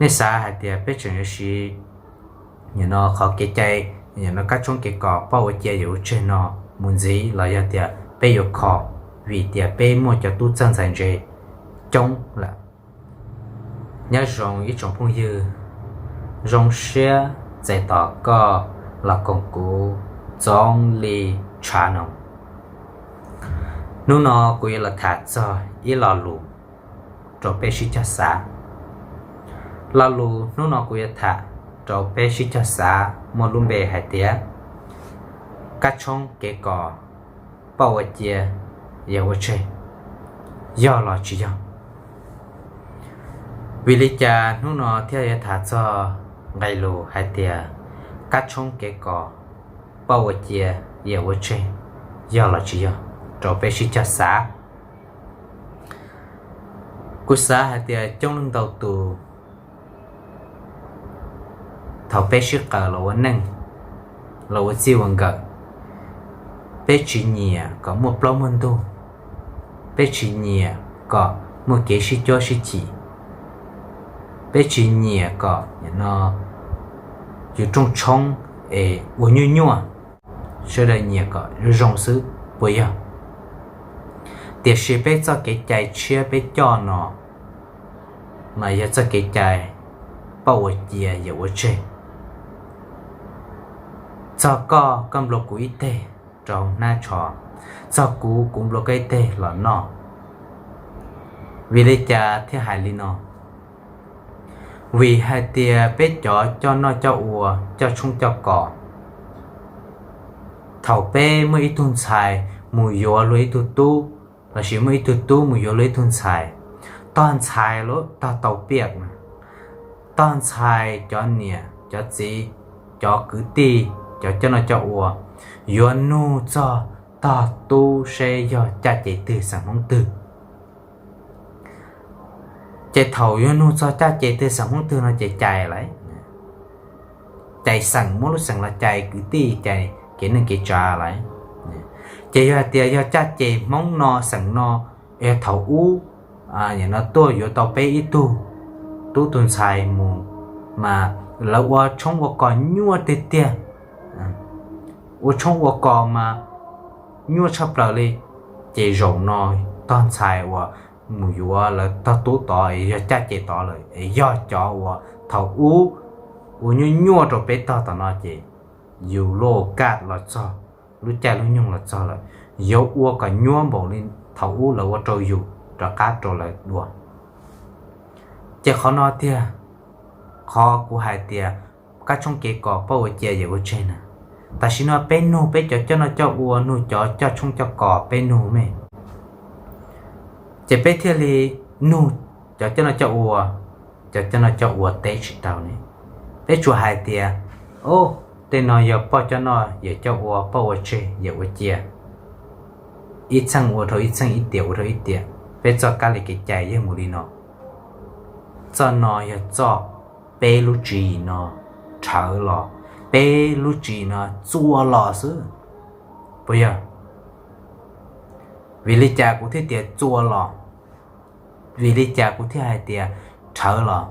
Nej xav hais tias peb tseem yuav siv nim no qhov kev cai, nim no kab tshoob kev kos, poj ua cia yawm ua tseg no mus ntxiv los yog tias peb yuav kho, vim tias peb muaj cov tub txawj ntxhais ntse coob lawm? Nyob zoo ib tsoom phooj ywg, zoo siab txais tos koj los koom kuv Txoov Lis Tshaj no. Hnub no kuv yuav los tham txog ib lo lus rau peb sib cog xav. Lo lus hnub no kuv yuav tham rau peb sib cog xav muaj lub npe hais tias kab tshoob kev kos, poj ua cia yawm ua tseg, yog los tsis yog? Vim li cas hnub no thiaj yuav tham txog nqe lus hais tias kab tshoob kev kos, poj ua cia yawm ua tseg, yog los tsis yog, rau peb sib cog xav? Kuv xav hais tias coob leej ntau tus, thaum peb sib qaws los ua neej, los ua txij ua nkawm, peb tsis nyiam kom muaj plaub muaj ntug, peb tsis nyiam kom muaj kev sib cuab sib chim, peb tsis nyiam kom no yus rooj tshoob es ua nyuaj nyuaj, sawv daws nyiam kom zoo zoo xwb, puas yog? Tiam sis peb txoj kev cai tshiab peb coj no mas yog txoj kev cai poj ua cia yawm ua tseg. Txog koj, koj nplua kuv ib teg rau hnab tsho, txog kuv, kuv nplua koj ib teg los noj. Vim li cas thiaj hais li no? Vim hais tias peb cov coj noj coj ua, coj tshoob coj kos, thaum peb muaj ib tug ntxhais mus yuav luag ib tug tub, lossis muaj ib tug tub mus yuav luag ib tug ntxhais, tog ntxhais los tog tau piaj na, tog ntxhais cov niam cov txiv, cov kwv tij, cov coj noj coj ua yuav nug txog tog tub seb yog caj ces twg xeem Hmoob twg. Ces thaum yuav nug txog caj ces twg xeem Hmoob twg no ces cais lawm, cais xeem, muab lub xeem los cais, kwv tij cais, kev neej kev tsav lawm. Ces yog hais tias yog caj ces Hmoob no xeem no, yog thaum ub no tuaj yuav tau peb ib tug tub tus ntxhais mus, mas lawv ua tshoob ua kos nyuaj tiag tiag, ua tshoob ua kos mas nyuaj tshaj plaws li. Ces zaum no tog ntxhais uas mus yuav lawv tog tub tod es yog caj ces tod lawm, es yog cov uas thaum ub ua nyuaj nyuaj rau peb tog tom no ces yus lub kaj los txog, lub caij lub nyoog los txog lawm, yuav ua kom nyuaj npaum li thaum ub lawv ua rau yus rov qab rau lawv dua. Ces qhov no tiag, qhov kuv hais tias kab tshoob kev kos poj ua cia yawm ua tseg na, tam sim no peb nug peb cov coj noj coj ua, nug cov coj tshoob coj kos peb nug me, ces peb thiaj li nug cov coj noj coj ua, cov coj noj coj ua teb tsis tau ne. Peb tsuas hais tias, o, tej no yog poj coj noj yawm coj ua, poj ua tseg yawm ua cia, ib txheej ua rau ib txheej, ib tiam ua rau ib tiam, peb txoj kab li kev cai yeej mus li no. Txoj no yog txoj peb lub tswv yim no rhawv los, peb lub tswv yim no txua los xwb, puas yog? Vim li cas kuv thiaj tias txua los? Vim li cas kuv thiaj hais tias rhawv los?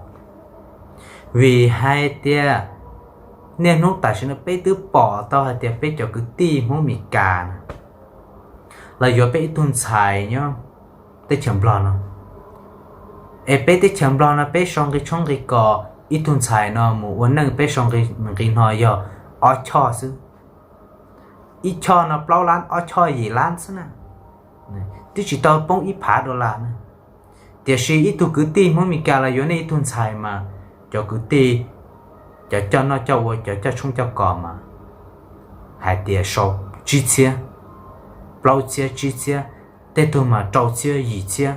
Vim hais tias niaj hnub tam sim no peb twb pom tau hais tias peb cov kwv tij Hmoob Mes Kas na, los yuav peb ib tug ntxhais nyob teb chaws Nplog no, es peb teb chaws Nplog no peb sau nqi tshoob nqi kos, ib tug ntxhais no mus ua neej peb sau nqi no yog ob choj xwb. Ib choj no plaub lab, ob choj yim lab xwb na, twb tsis tau poob ib phav dollar na. Tiam sis ib tug kwv tij Hmoob Mes Kas los yuav nej ib tug ntxhais mas cov kwv tij, cov coj noj coj ua, cov coj tshoob coj kos mas hais tias sau tsib txhiab, plaub txhiab, tsib txhiab, tej tug mas rau txhiab, yim txhiab.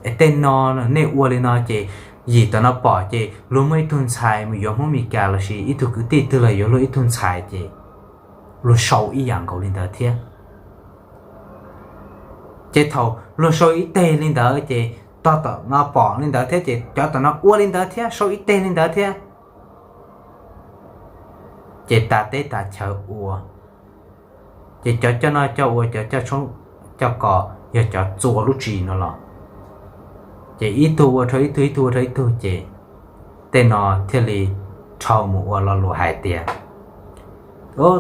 Es tej no nej ua li no ces yim tom no pom ces luag muaj ib tug ntxhais mus yuav Hmoob Mes Kas lossis ib tug kwv tij twg los yuav luag ib tug ntxhais ces luag sau ib yam nkaus li ntawd thiab. Ces thaum luag sau ib teg li ntawd ces tog tom no pom li ntawd thiab ces cov tom no ua li ntawd thiab, sau ib teg li ntawd thiab. Ces tas teb tas chaw ua, ces cov coj noj coj ua, cov coj tshoob coj kos yog cov txua lub tswv yim no los. Ces ib tug ua rau ib tug, ib tug ua rau ib tug, ces tej no thiaj li dhau mus ua lo lus hais tias,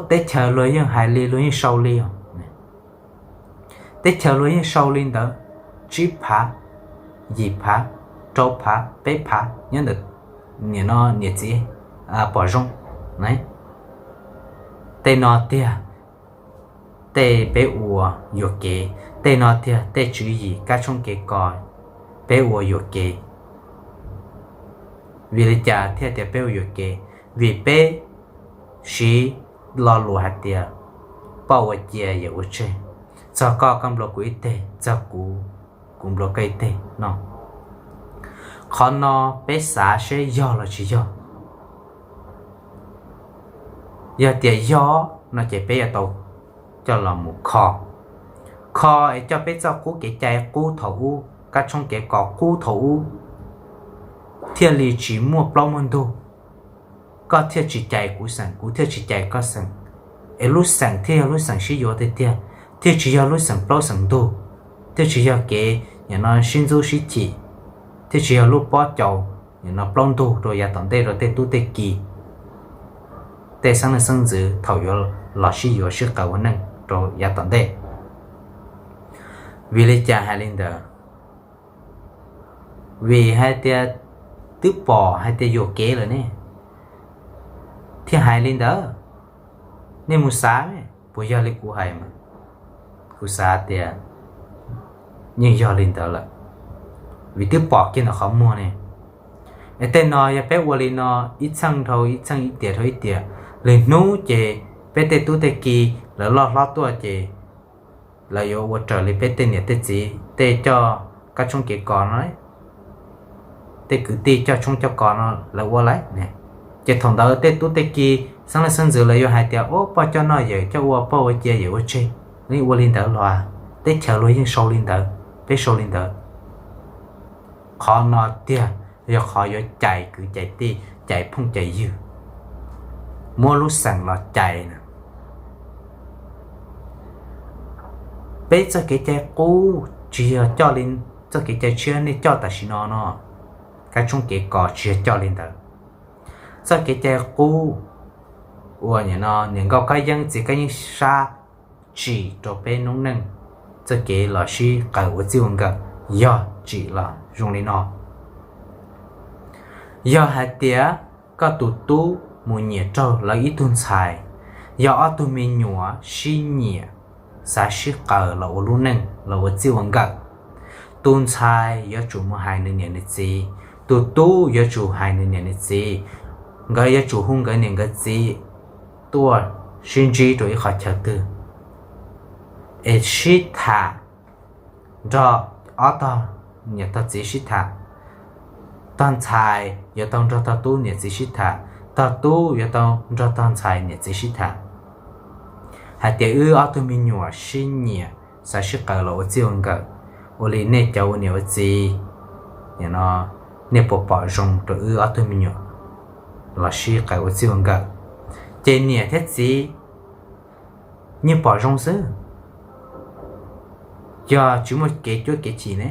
teb chaws luag yeej hais li, luag yeej sau li os. Teb chaws luag yeej sau li ntawd, tsib phav, yim phav, rau phav, peb phav nyob ntawm niam no niam txiv pom zoo. Tej no tiag tej peb ua yuam kev, tej no tiag tej tswv yim kab tshoob kev kos peb ua yuam kev. Vim li cas thiaj tias peb ua yuam kev? Vim peb siv lo lus hais tias poj ua cia yawm ua tseg, txog koj koj nplua kuv ib teg, txog kuv kuv nplua koj ib teg no. Qhov no peb xav seb yog los tsis yog. Yog tias yog no ces peb yuav tau coj los mus kho, kho es coj peb txoj qub kev cai qub thaum ub, kab tshoob kev kos qub thaum ub, thiaj li tsis muaj plaub muaj ntug, koj thiaj tsis cais kuv xeem, kuv thiaj tsis cais koj xeem, es lub xeem thiaj yog lub xeem sib yuav tiag tiag, thiaj tsis yog lub xeem plaub xeem ntug, thiaj tsis yog kev nim no sib ntxub sib chim, thiaj tsis yog lub pob caus nim no plaub ntug rau yav tom ntej rau tej tub tej ki, tej xeeb leej xeeb ntxwv thaum yuav los sib yuav sib qawm ua neej rau yav tom ntej. Vim li cas hais li ntawd? Vim hais tias twb pom hais tias yuam kev lawm ne thiaj hais li ntawd. Nej mus xav, puas yog li kuv hais mas? Kuv xav tias yeej yog li ntawd lawm, vim twb pom kiag ntawm qhov muag ne. Es tej no yog peb ua li no ib txheej dhau ib txheej, ib tiam dhau ib tiam, lwm hnub ces peb tej tub tej ki lawv loj hlob tuaj ces lawv yuav ua raws li peb tej niam tej txiv tej coj kab tshoob kev kos no, tej kwv tij coj tshoob coj kos no lawv ua lawm. Ces thaum ntawd tej tub tej ki, xeeb leej xeeb ntxwv lawv yuav hais tias, ub, poj coj noj yawm coj ua, poj ua cia yawm ua tseg, yeej ua li ntawd los teb chaws luag yeej sau li ntawd, peb sau li ntawd. Qhov no tiag yog qhov yuav cais kwv cais tij, cais phooj cais ywg, muab lub xeem los cais na. Peb txoj kev cai qub tsis yog coj li txoj kev cai tshiab nej coj tam sim no no, kab tshoob kev kos tsis yog coj li ntawd. Txoj kev cai qub uas nim no niam nkauj kab yeeb txiv kab yeeb sab tsim rau peb noob neej txoj kev los sib qawm ua txij ua nkawm yog tsim los zoo li no. Yog hais tias koj tus tub mus nyiam raug lawv ib tug ntxhais, yog ob tug me nyuam sib nyiam, xav sib qawm los ua lub neej los ua txij ua nkawm, tus ntxhais yuav tsum mus hais nws niam nws txiv, tus tub yuav tsum hais nws niam nws txiv, nkawd yuav tsum hu nkawd niam nkawd txiv tuaj sib ntsib rau ib qhov chaw twg es sib tham, nrog ob tog niam tog txiv sib tham. Tog ntxhais yuav tau nrog tog tub niam txiv sib tham, tog tub yuav tau nrog tog ntxhais niam txiv sib tham hais tias wb ob tug me nyuam sib nyiam, xav sib qawm los ua txij ua nkawm, ua li nej cov ua niam ua txiv no, nej puas pom zoo rau wb ob tug me nyuam los sib qawm ua txij ua nkawm? Ces niam thiab txiv yeej pom zoo xwb, yog tsis muaj kev cuab kev chim ne.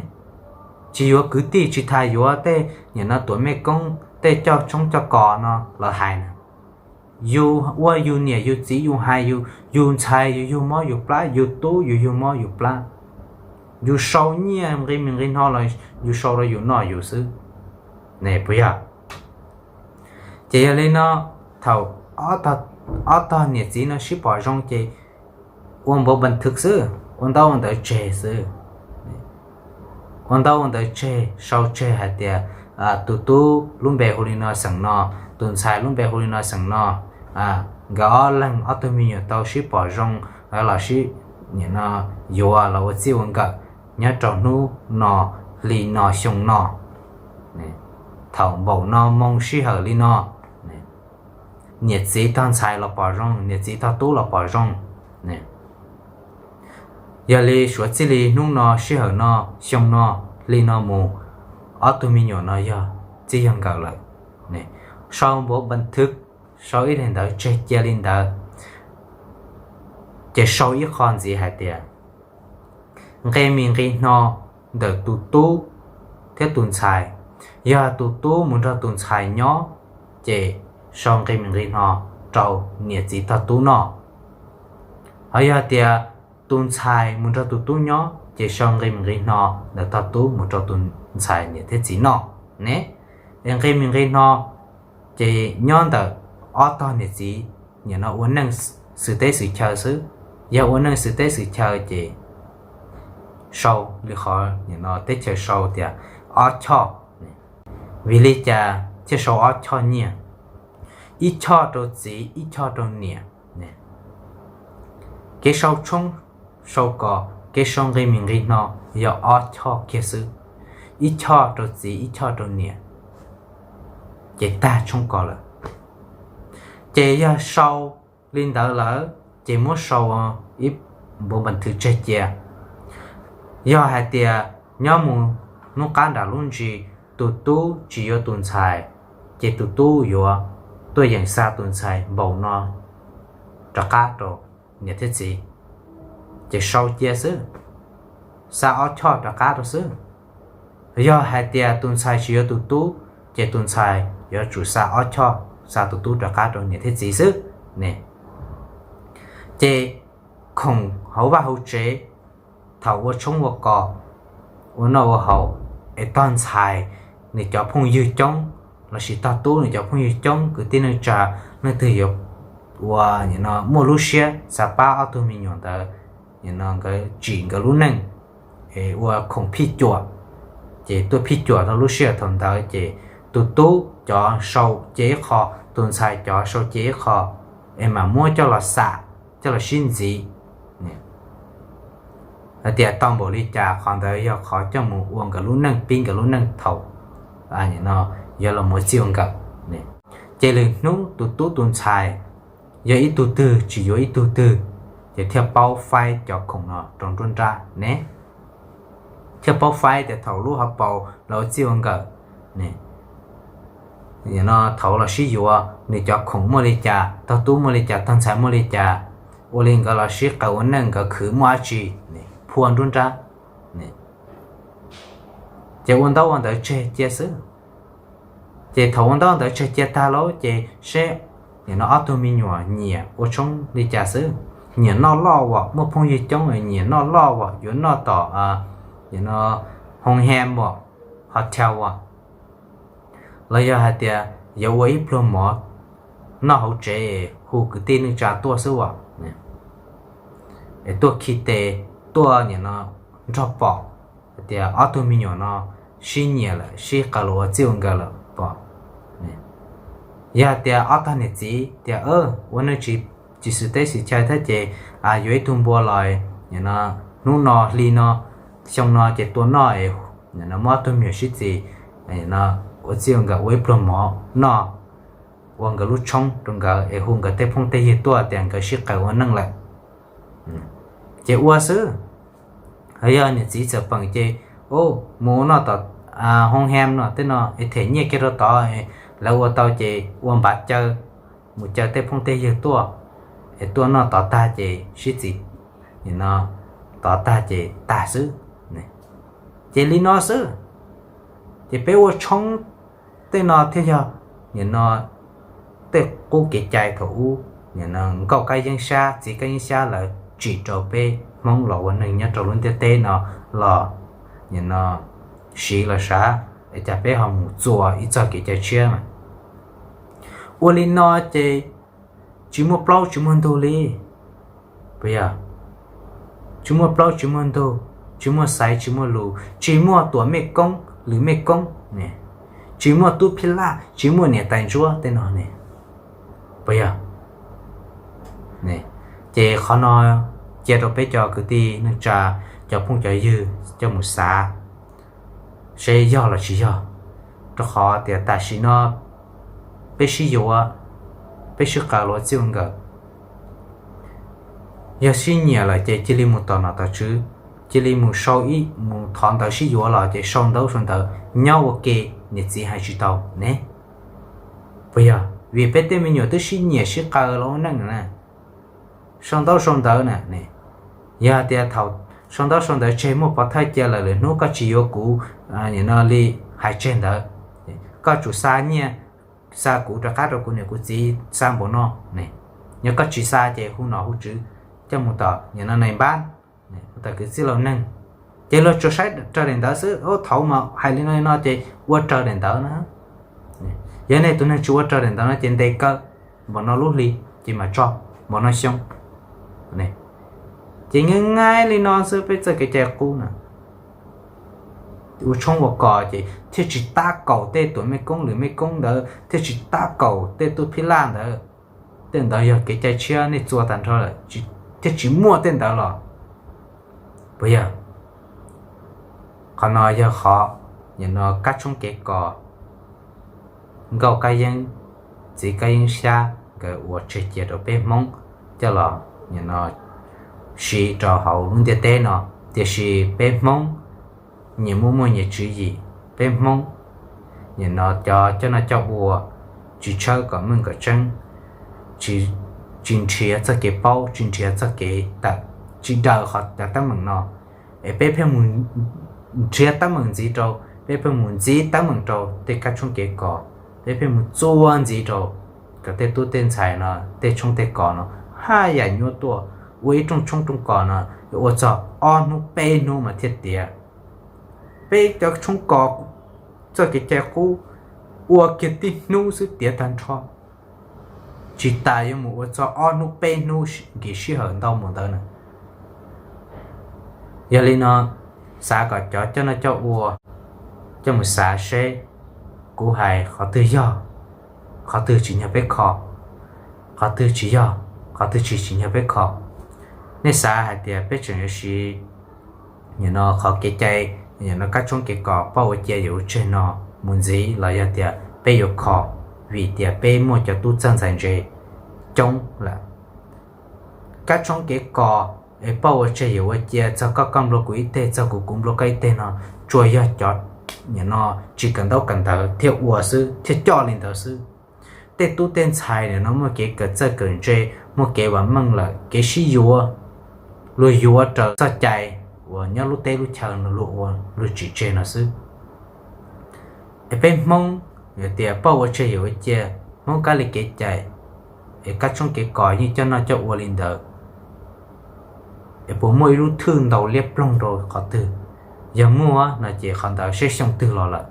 Tsis yuav kwv tij, tsis tas yuav tej nim no tuam mej koob, tej coj tshoob coj kos no los hais na. Yus ua yus niam yus txiv yus hais yus, yus ntxhais yus yug mob yus plab, yus tub yus yug mob yus plab, yus sau nyiaj nqi mis nqi no los yus sau rau yus noj yus xwb, ne puas yog? Ces yog li no, thaum ob tog niam txiv no sib pom zoo ces ua npauv npas thwv xwb, ua ntaub ua ntawv tseg xwb. Ua ntaub ua ntawv tseg, sau tseg hais tias tus tub lub npe hu li no xeem no, tus ntxhais lub npe hu li no xeem no, nkawd ob leeg ob tug me nyuam tau sib pom zoo los sib yuav los ua txij ua nkawm nyob rau hnub no, hli no, xyoo no, thaum npaum no moo sij hawm li no, niam txiv tog ntxhais los pom zoo, niam txiv tog tub los pom zoo. Yog li suav txij li hnub no, sij hawm no, xyoo no, hli no mus, ob tug me nyuam no yog txij yog nkawm lawm. Sau npauv npas thwv, sau ib daim ntawv tseg cia li ntawd, ces sau ib qho ntxiv hais tias nqe mis nqi no ntawm tus tub thiab tus ntxhais. Yog tus tub mus nrog tus ntxhais nyob, ces sau nqi mis nqi hno rau niam txiv tog tub noj. Ho yog tias tus ntxhais mus nrog tus tub nyob, ces sau nqi mis nqi hno ntawm tog tub mus rau tus ntxhais niam thiab txiv noj ne. Es nqi mis nqi hno ces nyob ntawm ob tog niam txiv nim no ua neej xwm teb xwm chaw xwb. Yog ua neej xwm teb xwm chaw ces sau li qhov nim no teb chaws sau tias ob choj. Vim li cas thiaj sau ob choj nyiaj? Ib choj rau txiv, ib choj rau niam. Kev sau tshoob sau kos, kev sau nqi mis nqi hno yog ob choj kiag xwb, ib choj rau txiv, ib choj rau niam, ces tag tshoob kos lawm. Ces yog sau li ntawd lawm, ces muab sau ib npuv npas thwv tseg cia. Yog hais tias nyob mus hnub qab nram lub ntsis, tus tub tsis yuav tus ntxhais, ces tus tub yuav tuaj yeem xa tus ntxhais npaum no rov qab rau niam thiab txiv, ces sau cia xwb, xa ob choj rov qab rau xwb. Yog hais tias tus ntxhais tsis yuav tus tub, ces tus ntxhais yuav tsum xa ob choj, xa tus tub rov qab rau niam thiab txiv xwb ne. Ces khoom hauv vaj hauv tsev, thaum ua tshoob ua kos, ua noj ua haus, es tog ntxhais nws cov phooj ywg coob, lossis tog tub nws cov phooj ywg coob, kwv tij neej tsa, leej twg yuav ua muaj lub siab xav pab ob tug me nyuam ntawd, nkawd tsim nkawd lub neej, es ua khoom phij cuam, ces tuaj phij cuam rau lub sij hawm thaum ntawd ces tus tub cov sau cia ib qho, tus ntxhais cov sau cia ib qho, es mam muab coj los xam, coj los sib ntxiv. Hais tias tau npaum li cas qhov ntawd yog qhov coj mus ua nkawd lub neej, pib nkawd lub neej thaum no yuav los mus ua txij ua nkawm. Ces lwm hnub tus tub tus ntxhais yog ib tug twg tsis yuav ib tug twg, ces thiaj paub faib cov khoom no rau nruab nrab ne. Thiaj paub faib tias thaum lub hauv paus los ua txij ua nkawm, no thaum los sib yuav nws cov khoom muaj li cas, tog tub muaj li cas, tog ntxhais muaj li cas, ua li nkawd los sib qawm ua neej nkawd khwv muaj dab tsi, phua nruab nrab. Ces ua ntaub ua ntawv tseg cia xwb. Ces thaum ua ntaub ua ntawv tseg cia tag lauj ces seb nim no ob tug me nyuam nyiam ua tshoob li cas xwb. Nyiam noj loj as, muaj phooj ywg coob, nyiam noj loj as, yuav noj tom, nim no, hoo hem as, hotel as, los yog hais tias yuav ua ib pluag mov noj hauv tsev, hu kwv tij neej tsa tuaj xwb as, es tuaj khi tes, tuaj nim no nrog pom hais tias ob tug me nyuam no sib nyiam lawm, sib qawm los ua txij ua nkawm lawm pom. Yog hais tias ob tog niam txiv tias ua neej tsis, tsis xwm teb xwm chaw thiab ces yuav ib tug npua los, nim no, hnub no hli no, xyoo no ces tua noj es muab ob tug me nyuam sib txiv, ua txij ua nkawm ua ib pluag mov noj, ua nkawd lub tshoob rau nkawd es hu nkawd tej phooj tej ywg tuaj tias nkawd sib qawm ua neej lawm. Ces ua xwb. Yog niam txiv txawm peem ces mus ua noj tom hoo hem no tej no es them nyiaj kiag rau tod, lawv ua tau ces ua npav caw, mus caw tej phooj tej ywg tuaj, es tuaj noj tod tag ces sib txiv, nim no, tod tag ces tag xwb. Ces li no xwb. Ces peb ua tshoob tej no thiaj yog, nim no, tej qub kev cai thaum ub, nim no nkauj kab yeeb sab, txiv kab yeeb sab lawv tsim rau peb Hmoob los ua neeg nyob rau lub ntiaj teb no los, nim no, siv los sav, es cas peb ho mus txua ib txoj kev cai tshiab mas. Ua li no ces tsis muaj plaub tsis muaj ntug li. Puas yog? Tsis muaj plaub tsis muaj ntug, tsis muaj xaiv tsis muaj lus, tsis muaj tuam mej koob lwm mej koob ne, tsis muaj tub phij laj, tsis muaj niam tais ntsuab tej no ne. Puas yog? Ces qhov no cia rau peb cov kwv tij neej tsa, cov phooj cov ywg coj mus xav seb yog los tsis yog. Rau qhov tias tam sim no peb sib yuav, peb sib qawm los ua txij ua nkawm, yog sib nyiam lawm ces cia li mus tom nom tom tswv, cia li mus sau ib, mus thov ntawv sib yuav los ces sau ntaub sau ntawv nyob ua ke, niam txiv hais tsis tau ne. Puas yog? Vim peb tej me nyuam twb sib nyiam sib qawm los ua neej na, sau ntaub sau ntawv na ne. Yog tias thaum sau ntaub sau ntawv tseg muaj pov thawj cia lawm, lwm hnub koj tsis yuav kuv, nim no li hais tseg ntawd, koj tsum xa nyiaj, xa kuv rov qab rau kuv niam kuv txiv, xa npaum no. Yog koj tsis xa ces hu nom hu tswv coj mus tom nim no nais npab, tom kwv txhiaj laus neeg, ces luag tsuas saib raws daim ntawv xwb. Thaum mas hais li no li no ces ua raws daim ntawv na. Yog nej tus neeg tsis ua raws daim ntawv no ces ntes kaw npaum no lub hli, ces mam tso npaum no xyoo. Ces nyaib nyaib li no xwb peb txoj kev cai qub na. Ua tshoob ua kos ces thiaj tsis tab kaum tej tuam mej koob lwm mej koob ntawd, thiaj tsis tab kaum tej tub phij laj ntawd. Tej ntawd yog kev cai tshiab nej txua tag nrho lawm, thiaj tsis muaj tej ntawd los puas yog? Qhov no yog qhov nim no kab tshoob kev kos, nkauj kab yeeb, txiv kab yeeb xyab nkawd ua tseg cia rau peb Hmoob coj los nim no siv rau hauv lub ntiaj teb no. Tiam sis peb Hmoob nyias muaj muaj nyias tswv yim, peb Hmoob nim no cov coj noj coj ua tsis tshawb kom meej kom tseeb, tsis nrhiav txoj kev paub, tsis nrhiav txoj kev tawm, tsis daws qhov cov teeb meem no, es peb pheej mus nrhiav teeb meem ntxiv rau, peb pheej mus ntxiv teeb meem rau tej kab tshoob kev kos, peb pheej mus txua ntxiv rau kom tej tub tej ntxhais no tej tshoob tej kos no haj yam nyuaj tuaj. Ua ib rooj tshoob rooj kos no yuav ua txog ob hnub peb hnub mas thiaj tiav. Peb cov tshoob kos txoj kev cai qub ua kiag tib hnub xwb tiav tag nrho, tsis tas yuav mus ua txog ob hnub peb hnub nkim sij hawm ntau mus ntawd na. Yog li no, xav kom cov coj noj coj ua coj mus xav seb kuv hais qhov twg yog, qhov twg tsim nyog peb kho, qhov twg tsis yog, qhov twg tsis tsim nyog peb kho. Nej xav hais tias peb tseem yuav siv nim no qhov kev cai, nim no kab tshoob kev kos pauj ua cia yawm ua tseg no mus ntxiv los yog tias peb yuav kho, vim tias peb muaj cov tub txawj ntxhais ntse coob lawm. Kab tshoob kev kos es pauj ua tseg yawm ua cia, txog koj koj nplua kuv ib teg, txog kuv kuv nplua koj ib teg no, tsuas yog cov nim no tsis kawm ntaub kawm ntawv thiaj ua xwb, thiaj coj li ntawd xwb. Tej tub tej ntxhais nim no muaj kev kawm txawj kawm ntse, muaj kev vam meej lawm, kev sib yuav, luag yuav raws txoj cai uas nyob lub teb lub chaw no luag ua luag tsim tseg no xwb. Es peb Hmoob yog tias pauj ua tseg yawm ua cia, Hmoob kab li kev cai, es kab tshoob kev kos yeej coj noj coj ua li ntawd, es puas muaj ib lub thwj ntaus liab ploog rau qhov twg? Yog muaj no ces qhov ntawd seb xyoo twg los lawm.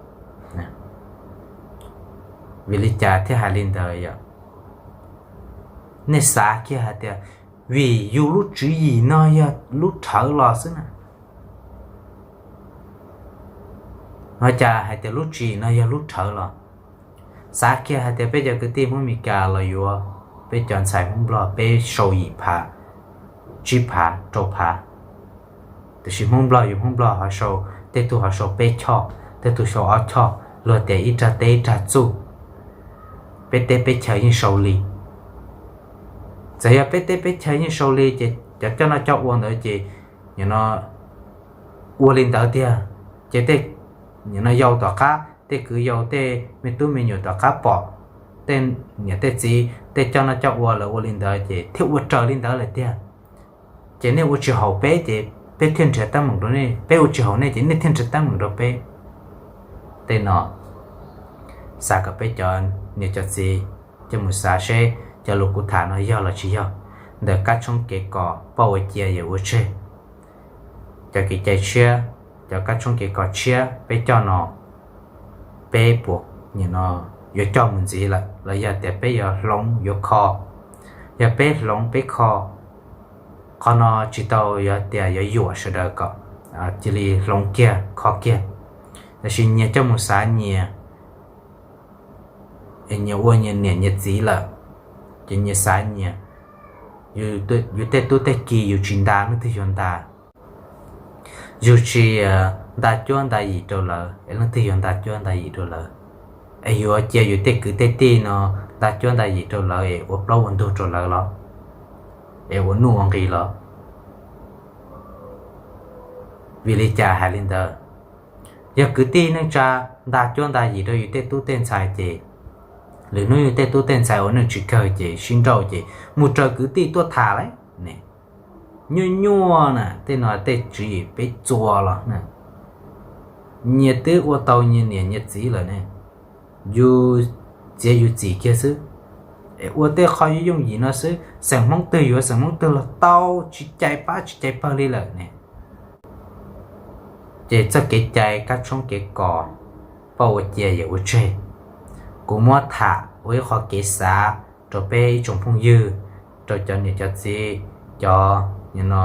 Vim li cas thiaj hais li ntawd yom? Nej xav kiag hais tias vim yus lub tswv yim no yog lub rhawv los xwb na. Ua cas hais tias lub tswv yim no yog lub rhawv los? Xav kiag hais tias peb cov kwv tij Hmoob Meskas los yuav peb cov ntxhais Hmoob Nplog peb sau yim phav, tsib phav, rau phav. Tiam sis Hmoob Nplog yus Hmoob Nplog ho sau, tej tug ho sau peb choj, tej tug sau ob choj, luag tias ib rag teb ib rag txuj. Peb teb peb chaw yeej sau li. Txawm yog peb teb peb chaw yeej sau li ces cov coj noj coj ua ntawd ces nim no ua li ntawd tiag, ces tej nim no yau tom qab, tej kwv yau tej me tub me nyuam tom qab pom tej niam tej txiv tej coj noj coj ua lawv ua li ntawd ces thiaj ua raws li ntawd lawm tiag. Ces nej ua tsis haum peb ces peb thiaj nrhiav teeb meem rau nej, peb ua tsis haum nej ces nej thiaj nrhiav teeb meem rau peb. Tej no xav kom peb cov niam cov txiv coj mus xav seb cov lus kuv tham no yog los tsis yog ntawm kab tshoob kev kos pauj ua cia yawm ua tseg. Cov kev cai tshiab, cov kab tshoob kev kos tshiab peb coj no, peb puas nim no yuav coj mus ntxiv lawm los yog tias peb yuav hloov yuav kho? Yog peb hloov peb kho, qhov no tsis tau yog tias yuav yuam sawv daws kom cia li hloov kiag kho kiag, tab sis nyias coj mus xav nyias, es nyias ua nyias niam nyias txiv lawm, ces nyias xav nyias. Yus tej tub tej ki yus tsis ntas leej twg yuav ntas, yus tsis ntas cuab ntas yim rau lawv es leej twg yuav ntas cuab ntas yim rau lawv? Es yuav cia yus tej kwv tej tij no ntas cuab ntas yim rau lawv es ua plaub ua ntug rau lawv los, es ua nuj ua nqis los? Vim li cas hais li ntawd? Yog kwv tij neej tsa ntas cuab ntas yim rau yus tej tub tej ntxhais ces lwm hnub yus tej tub tej ntxhais ua neej tsis kawg ces sib nrauj ces mus raws kwv tij tuaj tham lawm ne. Nyuaj nyuaj na, tej no tej tswv yim peb txua los na, nyias twb ua tau nyias niam nyias txiv lawm ne, yus txiav yus txim kiag xwb. Ua tej qho yooj yooj yim no xwb, xeem Hmoob twg yuav xeem Hmoob twg los tau, tsis cais pab tsis cais pawg li lawm ne. Ces txoj kev cai kab tshoob kev kos, poj ua cia yawm ua tseg, kuv muab tham ua ib qho kev xav rau peb ib tsoom phooj ywg, rau cov niam cov txiv, cov no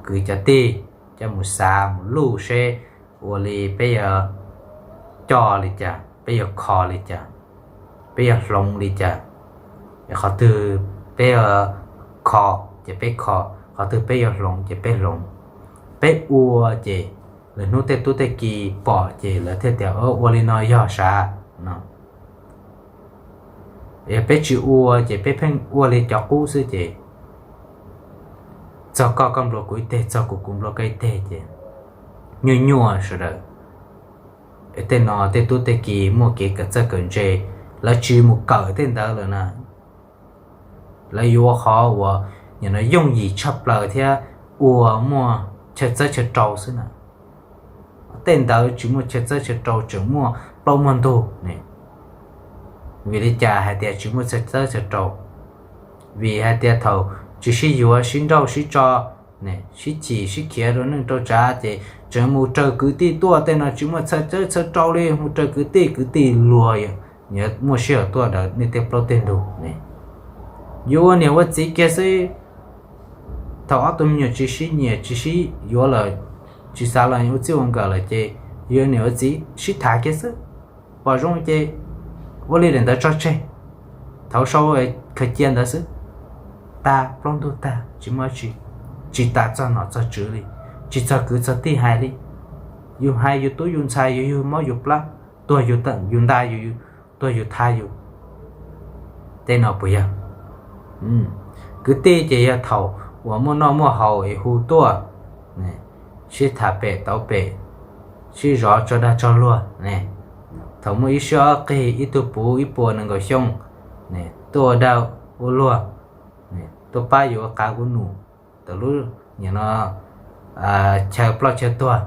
kwv cov tij, coj mus xav mus luj seb ua li peb yuav coj li cas, peb yuav kho li cas, peb yuav hloov li cas. Qhov twg peb yuav kho ces peb kho, qhov twg peb yuav hloov ces peb hloov. Peb ua ces lwm hnub tej tub tej ki pom ces lawv thiaj tias ua li no yog sav no. Yog peb tsis ua ces peb pheej ua li cov qub xwb ces txog koj koj nplua kuv ib teg, txog kuv kuv nplua koj ib teg ces nyuaj nyuaj sawv daws. Tej no tej tub tej ki muaj kev kawm txawj kawm ntse, lawv tsis mus kawm tej ntawd lawm na. Lawv yuav qhov uas nim no yooj yim tshaj plaws thiab ua muaj chaw txawb chaw rau xwb na. Tej ntawd tsis muaj chaw txawb chaw rau, tseem muaj plaub muaj ntug ne. Vim li cas hais tias tsis muaj chaw txawb chaw rau? Vim hais tias thaum tsis sib yuav sib nrauj sib tso, sib chim sib khiav rau neej rau tsav ces tseem mus raws kwv tij tuaj, tej no tsis muaj chaw txawb chaw rau li, mus raws kwv tij, kwv tij luag muaj sij hawm tuaj daws nej tej plaub tej ntug ne. Yuav ua niam ua txiv kiag xwb. Thaum ob tug me nyuam tsis sib nyiam tsis sib yuav lawm, tsis xav los ua txij ua nkawm lawm ces yuav niam ua txiv sib tham kiag xwb. Pom zoo ces ua li daim ntawd tso tseg, thaum sau khaws cia ntawd xwb, tag plaub ntug tag tsis muaj tsi, tsis tas txog nom txog tswv li, tsis txog kwv txog tij hais li. Yus hais yus tub yus ntxhais yus yug mob yus plab, tuag yus nta yus, tuag yus tha yus. Tej no puas yog? Kwv tij ces yog thaum uas muaj noj muaj haus es hu tuaj, sib tham pem tauv pem, sib zov tso dag tso luag. Thaum muaj ib siab ob qig ib tug puv ib puas nees nkaum xyoo, tuaj ua dag ua luag, tuaj pab yus ua qav ua num, thaum lub nim no chaw ploj chaw tuag,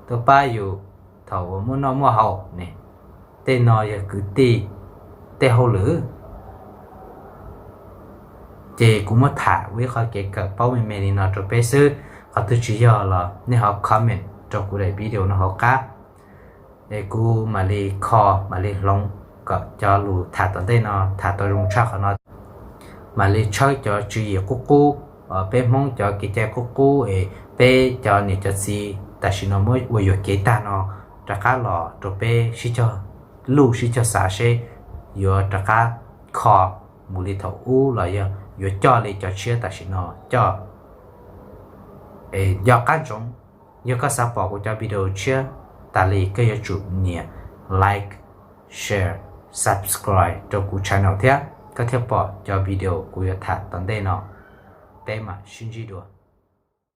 tuaj pab yus thaum uas muaj noj muaj haus ne. Tej no yog kwv tij tej hauj lwm. Ces kuv muab tham ua ib qho kev kawm paub me me li no rau peb xwb. Qhov twg tsis yog los nej ho comment rau kuv daim video no hauv qab. Es kuv mam li kho, mam li hloov kom cov lus tham tom ntej no tham tau zoo tshaj qhov no. Mam li tshawb cov tswv yim qub qub, peb Hmoob cov kev cai qub qub es peb cov niam cov txiv tam sim no muab ua yuam kev tag no rov qab los rau peb sib cog luj sib cog xav seb yuav rov qab kho mus li thaum ub los yog yuav coj li cov tshiab tam sim no coj. Es nco qab ntsoov, yog koj xav pom kuv cov video tshiab, tas li koj yuav tsum nias like, share, subscribe rau kuv channel thiab koj thiaj pom cov video kuv yuav tham tom ntej no. Peb mam sib ntsib dua.